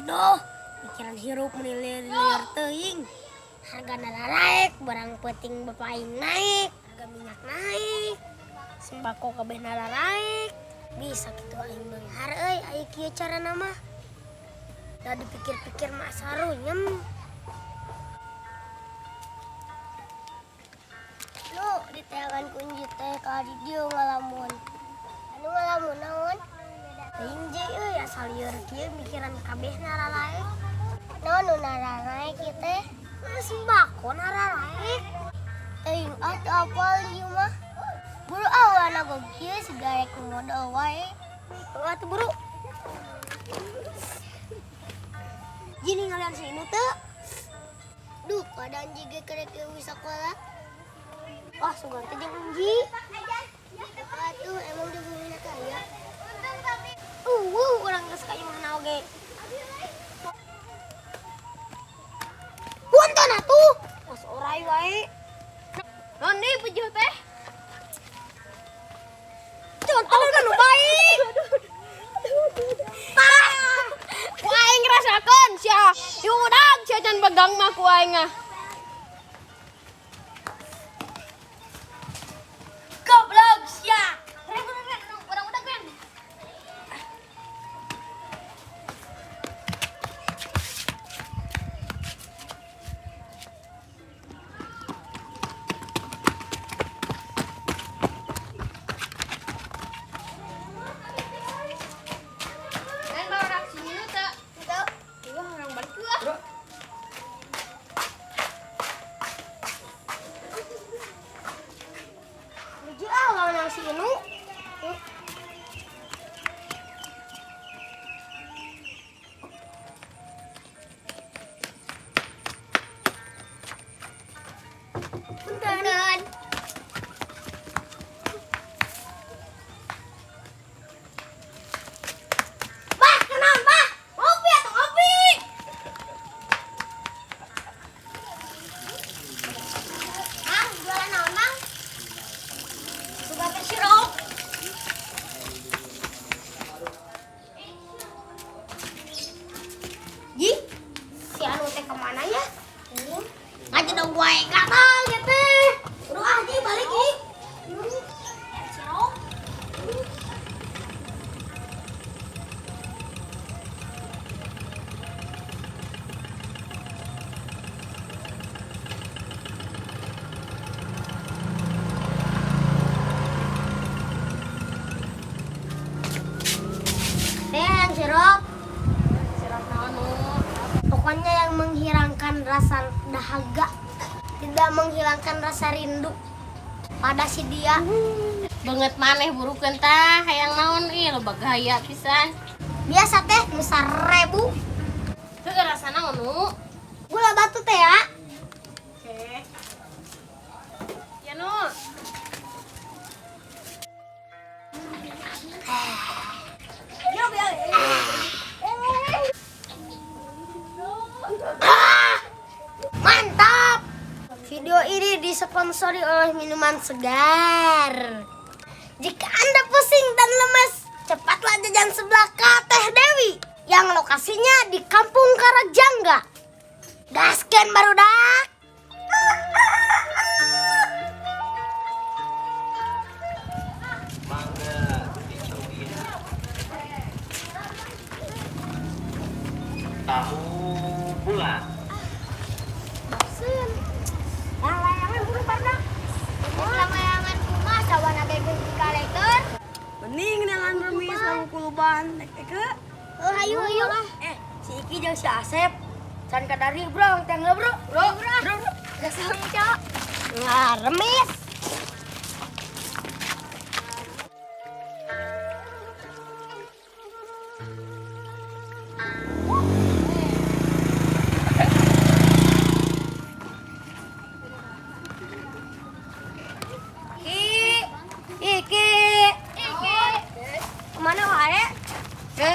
Aduh, mikiran hirup meni lieur teuing. Harga naraek, barang penting bapak aing naik, harga minyak naik, sembako kabeh naraek. Bisa kitu aing beunghar euy, aya kieu carana mah. Da dipikir-pikir mah sarunyem. Nu diteangan kunci teh ka di dieu ngalamun. Anu ngalamun naon? Teuing je euy, asal lieur kieu mikiran kabeh nararaek. Naon nu nararaek ieu teh? Sembako nararaek. Teuing ah teu apal ieu mah. Buru awana kieu siga rek modal wae. Heeh atuh buru. Gini ngalian si Inu teu? Duh, padahal jiga kerek eueuh sakola. Wah, sugan teh jeung Enji. Atuh emang di bumi kaya. Urang geus ka imahna oge. Punten atuh. Os orai wae. Naon deui pejuh teh? Contohna nu baik. Tah. Ku aing rasakeun sia. Diudag sia can pegang mah ku aing ah. Goblok sia. Urang udag kan. Dan baru si Nino teu. Teu. Wah, orang balik ah. Lucu ah lawan si Inu. Punten. Bah, kenal bah. Ngopi atau ngopi? Ah, jualan naon, Mang? Suka teh sirup. Ji, si anu teh kemana ya? Ngaji dong gue gatal ya teh. Udah ah, Ji, balik Ji. Sirup. Teh, sirup. Sirup naon nu? Pokoknya yang menghilangkan rasa dahaga, tidak menghilangkan rasa rindu pada si dia. Banget maneh burukeun tah, hayang naon ih loba gaya pisan. Biasa teh nu 1000. Teu rasa naon nu? Gula batu teh ya. Oke. Ya nu. Mantap. Video ini disponsori oleh minuman segar. Jika Anda pusing dan lemes, cepatlah jajan sebelah Teh Dewi yang lokasinya di Kampung Karajangga. Gaskeun barudak. Mangga dicobiin. Tahu bulat. Bosen. Layangan buru barudak. Layangan kumaha sawana ge geus dikalekeun. Mending dengan remis lagu kuluban tek tek. Oh, hayu hayu. Si Iki jeung si Asep. Can kadari bro, tang bro. Bro, bro. Bro. Gasang cok. Nah, remis. Ki, Iki. Iki. Kemana wae? Ke.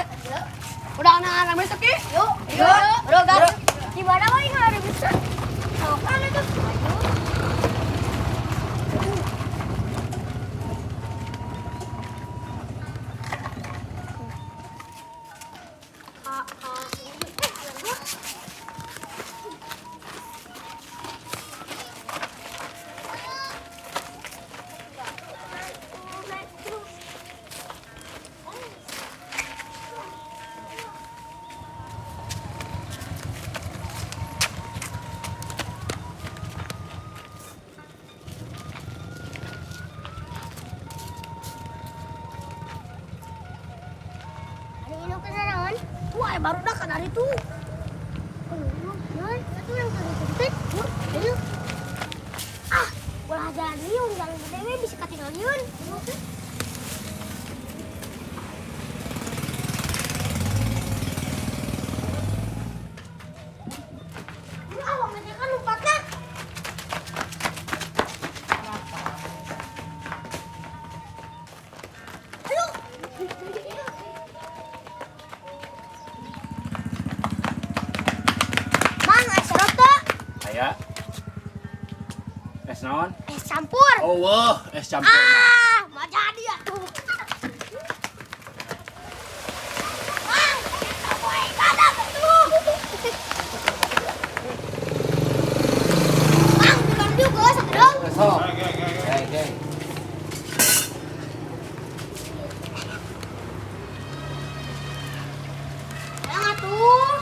Udah anak-anak besok Ki? Yuk. Yuk. Bro, gas. Di mana wae nggak ada bisa? Sokan itu. Minum ke naon? Wah, baru dah kan hari itu. Oh, atuh urang tuh. Ayo. Ah, ulah jalan liung, jalan gede we bisa katingalieun. Ah, wong gede kan lompatna. Ayo. Mang, es serot teu? Aya. Es naon? Es campur. Oh, wah, es campur. Ah, mau jadi atuh. Mang, eta boy badak atuh. Mang, bukan juga satu dong. Sok. Oke, oke. Yang atuh.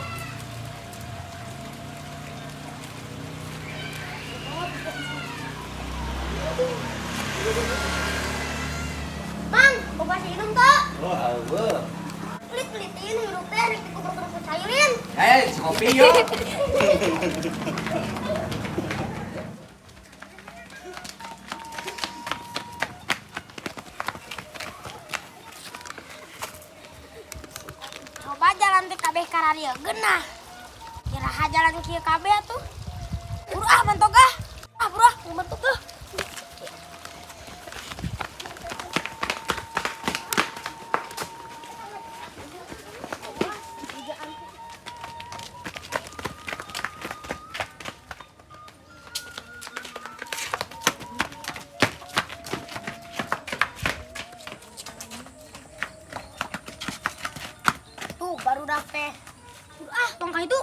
Mang, boga minum teu? Oh, eueuh. Pelit-pelitin hirup teh rek dikubruk-kubruk sayurin. Eh, kopi yo. Coba jalan teh kabeh kararieu geunah. Kiraha jalan kieu kabeh atuh. Buru ah mentok ah. Ah buru ah mentok ah. Tuh baru teh. Buru ah tong ka itu.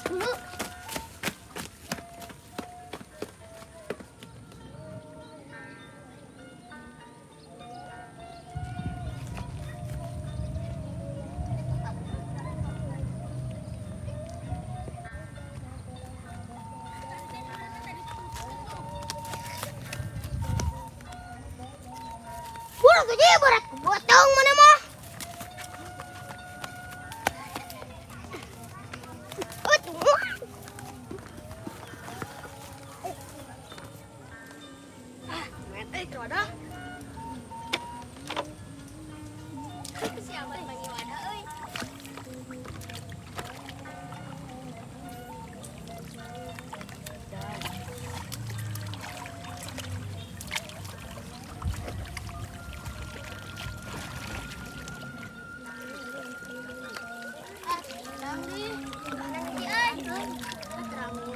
Dulu. Buru gede berat potong mana mah. Oh, tuh. Mete keur wadah. Siapa panggil wadah euy?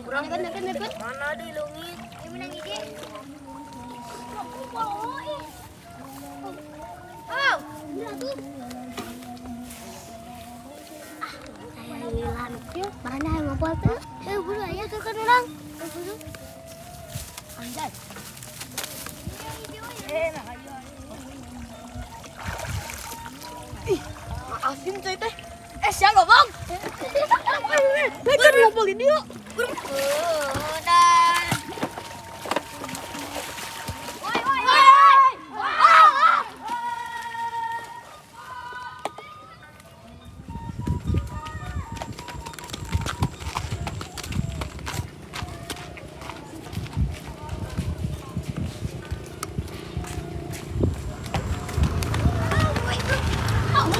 Kurang kan kan kan. Mana deui leungit? Ieu menang hiji. Oh, Aya lila nu kieu, marana hayang ngobrol teu? Heuh, buru aya tuh kan urang. Heuh, buru. Anjay. Asin cuy teh. Eh, sia ngomong. Eh, kan ngobrolin dia. Woi, woi, woi.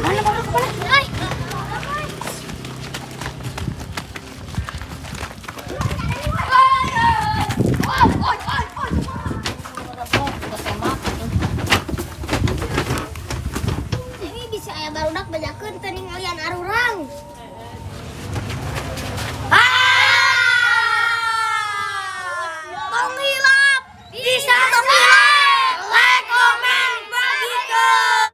Mana mana mana? Oi. Ini bisa aya barudak bejakeun teu ningalian arurang.